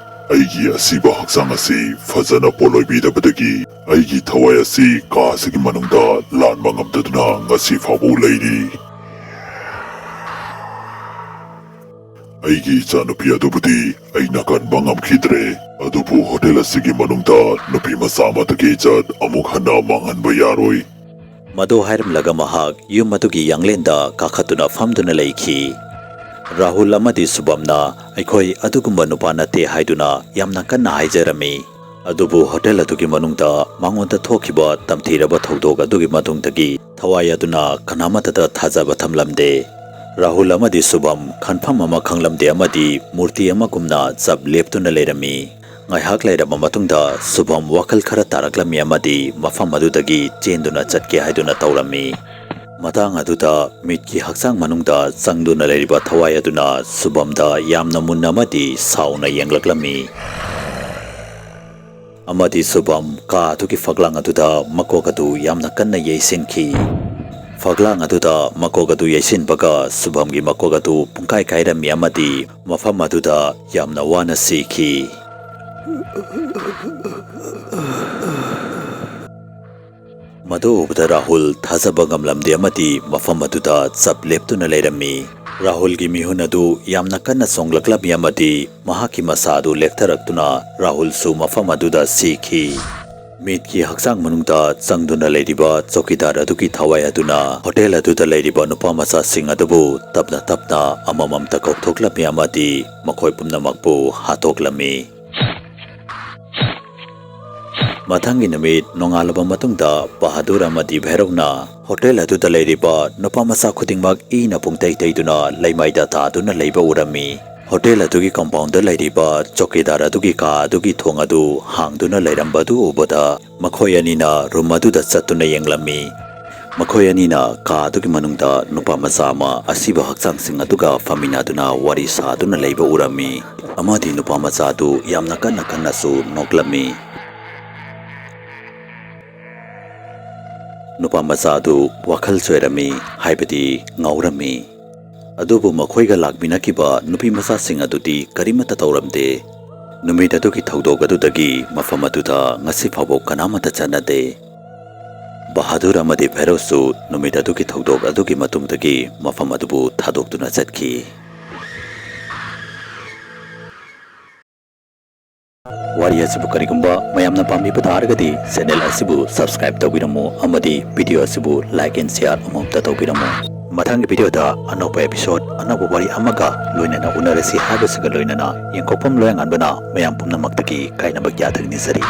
ꯑꯩꯒꯤ ꯑꯁꯤꯕ ꯍꯛꯆꯥꯡ ꯑꯁꯤ ꯐꯖꯅ ꯄꯣꯠꯂꯣꯏꯕꯤꯗꯕꯗꯒꯤ ꯑꯩꯒꯤ ꯊꯋꯥꯏ ꯑꯁꯤ ꯀꯥ ꯑꯁꯤꯒꯤ ꯃꯅꯨꯡꯗ ꯂꯥꯟꯕ ꯉꯝꯗꯗꯨꯅ ꯉꯁꯤ ꯐꯥꯎꯕ ꯂꯩꯔꯤ꯫ ꯑꯩꯒꯤ ꯏꯆꯥꯅꯨꯄꯤ ꯑꯗꯨꯕꯨꯗꯤ ꯑꯩꯅ ꯀꯟꯕ ꯉꯝꯈꯤꯗ꯭ꯔꯦ, ꯑꯗꯨꯕꯨ ꯍꯣꯇꯦꯜ ꯑꯁꯤꯒꯤ ꯃꯅꯨꯡꯗ ꯅꯨꯄꯤ ꯃꯆꯥ ꯑꯃꯗꯒꯤ ꯏꯖꯠ ꯑꯃꯨꯛ ꯍꯟꯅ ꯃꯥꯡꯍꯟꯕ ꯌꯥꯔꯣꯏ꯫ ꯃꯗꯨ ꯍꯥꯏꯔꯝꯂꯒ ꯃꯍꯥꯛ ꯌꯨꯝ ꯑꯗꯨꯒꯤ ꯌꯥꯡꯂꯦꯟꯗ ꯀꯥꯈꯠꯇꯨꯅ ꯐꯝꯗꯨꯅ ꯂꯩꯈꯤ꯫ ꯔꯥꯍꯨꯜ ꯑꯃꯗꯤ ꯁꯨꯕꯝꯅ ꯑꯩꯈꯣꯏ ꯑꯗꯨꯒꯨꯝꯕ ꯅꯨꯄꯥ ꯅꯠꯇꯦ ꯍꯥꯏꯗꯨꯅ ꯌꯥꯝꯅ ꯀꯟꯅ ꯍꯥꯏꯖꯔꯝꯃꯤ꯫ ꯑꯗꯨꯕꯨ ꯍꯣꯇꯦꯜ ꯑꯗꯨꯒꯤ ꯃꯅꯨꯡꯗ ꯃꯉꯣꯟꯗ ꯊꯣꯛꯈꯤꯕ ꯇꯝꯊꯤꯔꯕ ꯊꯧꯗꯣꯛ ꯑꯗꯨꯒꯤ ꯃꯇꯨꯡꯗꯒꯤ ꯊꯋꯥꯏ ꯑꯗꯨꯅ ꯀꯅꯥꯃꯠꯇꯗ ꯊꯥꯖꯕ ꯊꯝꯂꯝꯗꯦ꯫ ꯔꯥꯍꯨꯜ ꯑꯃꯗꯤ ꯁꯨꯚꯝ ꯈꯟꯐꯝ ꯑꯃ ꯈꯪꯂꯝꯗꯦ ꯑꯃꯗꯤ ꯃꯨꯔꯇꯤ ꯑꯃꯒꯨꯝꯅ ꯆꯞ ꯂꯦꯞꯇꯨꯅ ꯂꯩꯔꯝꯃꯤ꯫ ꯉꯥꯏꯍꯥꯛ ꯂꯩꯔꯕ ꯃꯇꯨꯡꯗ ꯁꯨꯚꯝ ꯋꯥꯈꯜ ꯈꯔ ꯇꯥꯔꯛꯂꯝꯃꯤ ꯑꯃꯗꯤ ꯃꯐꯝ ꯑꯗꯨꯗꯒꯤ ꯆꯦꯟꯗꯨꯅ ꯆꯠꯀꯦ ꯍꯥꯏꯗꯨꯅ ꯇꯧꯔꯝꯃꯤ꯫ ꯃꯇꯥꯡ ꯑꯗꯨꯗ ꯃꯤꯠꯀꯤ ꯍꯛꯆꯥꯡ ꯃꯅꯨꯡꯗ ꯆꯪꯗꯨꯅ ꯂꯩꯔꯤꯕ ꯊꯋꯥꯏ ꯑꯗꯨꯅ ꯁꯨꯚꯝꯗ ꯌꯥꯝꯅ ꯃꯨꯟꯅ ꯑꯃꯗꯤ ꯁꯥꯎꯅ ꯌꯦꯡꯂꯛꯂꯝꯃꯤ꯫ ꯑꯃꯗꯤ ꯁꯨꯚꯝ ꯀꯥ ꯑꯗꯨꯒꯤ ꯐꯛꯂꯥꯡ ꯑꯗꯨꯗ ꯃꯀꯣꯛ ꯑꯗꯨ ꯌꯥꯝꯅ ꯀꯟꯅ ꯌꯩꯁꯤꯟꯈꯤ꯫ ꯐꯛꯂꯥꯡ ꯑꯗꯨꯗ ꯃꯀꯣꯛ ꯑꯗꯨ ꯌꯩꯁꯤꯟꯕꯒ ꯁꯨꯚꯝꯒꯤ ꯃꯀꯣꯛ ꯑꯗꯨ ꯄꯨꯡꯀꯥꯏ ꯀꯥꯏꯔꯝꯃꯤ ꯑꯃꯗꯤ ꯃꯐꯝ ꯑꯗꯨꯗ ꯌꯥꯝꯅ ꯋꯥꯅ ꯁꯤꯈꯤ꯫ ꯃꯗꯨ ꯎꯕꯗ ꯔꯥꯍꯨꯜ ꯊꯥꯖꯕ ꯉꯝꯂꯝꯗꯦ ꯑꯃꯗꯤ ꯃꯐꯝ ꯑꯗꯨꯗ ꯆꯞ ꯂꯦꯞꯇꯨꯅ ꯂꯩꯔꯝꯃꯤ꯫ ꯔꯥꯍꯨꯜꯒꯤ ꯃꯤꯍꯨꯟ ꯑꯗꯨ ꯌꯥꯝꯅ ꯀꯟꯅ ꯆꯣꯡꯂꯛꯂꯝꯃꯤ ꯑꯃꯗꯤ ꯃꯍꯥꯛꯀꯤ ꯃꯁꯥ ꯑꯗꯨ ꯂꯦꯛꯊꯔꯛꯇꯨꯅ ꯔꯥꯍꯨꯜꯁꯨ ꯃꯐꯝ ꯑꯗꯨꯗ ꯁꯤꯈꯤ꯫ ꯃꯤꯠꯀꯤ ꯍꯛꯆꯥꯡ ꯃꯅꯨꯡꯗ ꯆꯪꯗꯨꯅ ꯂꯩꯔꯤꯕ ꯆꯧꯀꯤꯗꯥꯔ ꯑꯗꯨꯒꯤ ꯊꯋꯥꯏ ꯑꯗꯨꯅ ꯍꯣꯇꯦꯜ ꯑꯗꯨꯗ ꯂꯩꯔꯤꯕ ꯅꯨꯄꯥ ꯃꯆꯥꯁꯤꯡ ꯑꯗꯨꯕꯨ ꯇꯞꯅ ꯇꯞꯅ ꯑꯃꯃꯝꯇ ꯀꯧꯊꯣꯛꯂꯝꯃꯤ ꯑꯃꯗꯤ ꯃꯈꯣꯏ ꯄꯨꯝꯅꯃꯛꯄꯨ ꯍꯥꯠꯇꯣꯛꯂꯝꯃꯤ꯫ ꯃꯊꯪꯒꯤ ꯅꯨꯃꯤꯠ ꯅꯣꯡꯉꯥꯜꯂꯕ ꯃꯇꯨꯡꯗ ꯕꯍꯥꯗꯨꯔ ꯑꯃꯗꯤ ꯚꯩꯔꯧꯅ ꯍꯣꯇꯦꯜ ꯑꯗꯨꯗ ꯂꯩꯔꯤꯕ ꯅꯨꯄꯥ ꯃꯆꯥ ꯈꯨꯗꯤꯡꯃꯛ ꯏꯅ ꯄꯨꯡꯇꯩ ꯇꯩꯗꯨꯅ ꯂꯩꯃꯥꯏꯗ ꯇꯥꯗꯨꯅ ꯂꯩꯕ ꯎꯔꯝꯃꯤ꯫ ꯍꯣꯇꯦꯜ ꯑꯗꯨꯒꯤ ꯀꯝꯄꯥꯎꯟꯗ ꯂꯩꯔꯤꯕ ꯆꯧꯀꯤꯗꯥꯔ ꯑꯗꯨꯒꯤ ꯀꯥ ꯑꯗꯨꯒꯤ ꯊꯣꯡ ꯑꯗꯨ ꯍꯥꯡꯗꯨꯅ ꯂꯩꯔꯝꯕ ꯑꯗꯨ ꯎꯕꯗ ꯃꯈꯣꯏ ꯑꯅꯤꯅ ꯔꯨꯝ ꯑꯗꯨꯗ ꯆꯠꯇꯨꯅ ꯌꯦꯡꯂꯝꯃꯤ꯫ ꯃꯈꯣꯏ ꯑꯅꯤꯅ ꯀꯥ ꯑꯗꯨꯒꯤ ꯃꯅꯨꯡꯗ ꯅꯨꯄꯥ ꯃꯆꯥ ꯑꯃ ꯑꯁꯤꯕ ꯍꯛꯆꯥꯡꯁꯤꯡ ꯑꯗꯨꯒ ꯐꯝꯃꯤꯟꯅꯗꯨꯅ ꯋꯥꯔꯤ ꯁꯥꯗꯨꯅ ꯂꯩꯕ ꯎꯔꯝꯃꯤ ꯑꯃꯗꯤ ꯅꯨꯄꯥ ꯃꯆꯥ ꯑꯗꯨ ꯌꯥꯝꯅ ꯀꯟꯅ ꯀꯟꯅꯁꯨ ꯅꯣꯛꯂꯝꯃꯤ꯫ ꯅꯨꯄꯥ ꯃꯆꯥ ꯑꯗꯨ ꯋꯥꯈꯜ ꯆꯣꯏꯔꯝꯃꯤ, ꯍꯥꯏꯕꯗꯤ ꯉꯥꯎꯔꯝꯃꯤ꯫ ꯑꯗꯨꯕꯨ ꯃꯈꯣꯏꯒ ꯂꯥꯛꯃꯤꯟꯅꯈꯤꯕ ꯅꯨꯄꯤ ꯃꯆꯥꯁꯤꯡ ꯑꯗꯨꯗꯤ ꯀꯔꯤꯃꯠꯇ ꯇꯧꯔꯝꯗꯦ꯫ ꯅꯨꯃꯤꯠ ꯑꯗꯨꯒꯤ ꯊꯧꯗꯣꯛ ꯑꯗꯨꯗꯒꯤ ꯃꯐꯝ ꯑꯗꯨꯗ ꯉꯁꯤ ꯐꯥꯎꯕ ꯀꯅꯥꯃꯠꯇ ꯆꯠꯅꯗꯦ꯫ ꯕꯍꯥꯗꯨꯔ ꯑꯃꯗꯤ ꯚꯩꯔꯣꯁꯁꯨ ꯅꯨꯃꯤꯠ ꯑꯗꯨꯒꯤ ꯊꯧꯗꯣꯛ ꯑꯗꯨꯒꯤ ꯃꯇꯨꯡꯗꯒꯤ ꯃꯐꯝ ꯑꯗꯨꯕꯨ ꯊꯥꯗꯣꯛꯇꯨꯅ ꯆꯠꯈꯤ꯫ ꯋꯥꯔꯤ ꯑꯁꯤꯕꯨ ꯀꯔꯤꯒꯨꯝꯕ ꯃꯌꯥꯝꯅ ꯄꯥꯝꯕꯤꯕ ꯇꯥꯔꯒꯗꯤ ꯆꯦꯅꯦꯜ ꯑꯁꯤꯕꯨ ꯁꯕꯁꯀ꯭ꯔꯥꯏꯕ ꯇꯧꯕꯤꯔꯝꯃꯨ ꯑꯃꯗꯤ ꯚꯤꯗꯤꯑꯣ ꯑꯁꯤꯕꯨ ꯂꯥꯏꯛ ꯑꯦꯟ ꯁꯤꯌꯥꯔ ꯑꯃꯨꯛꯇ ꯇꯧꯕꯤꯔꯝꯃꯨ꯫ ꯃꯊꯪꯒꯤ ꯚꯤꯗꯤꯑꯣꯗ ꯑꯅꯧꯕ ꯑꯦꯄꯤꯁꯣꯗ, ꯑꯅꯧꯕ ꯋꯥꯔꯤ ꯑꯃꯒ ꯂꯣꯏꯅꯅ ꯎꯅꯔꯁꯤ ꯍꯥꯏꯕꯁꯤꯒ ꯂꯣꯏꯅꯅ ꯌꯦꯡꯊꯣꯛꯐꯝ ꯂꯣꯌꯥꯉꯥꯟꯕꯅ ꯃꯌꯥꯝ ꯄꯨꯝꯅꯃꯛꯇꯒꯤ ꯀꯥꯏꯅꯕ ꯌꯥꯊꯪ ꯅꯤꯖꯔꯤ꯫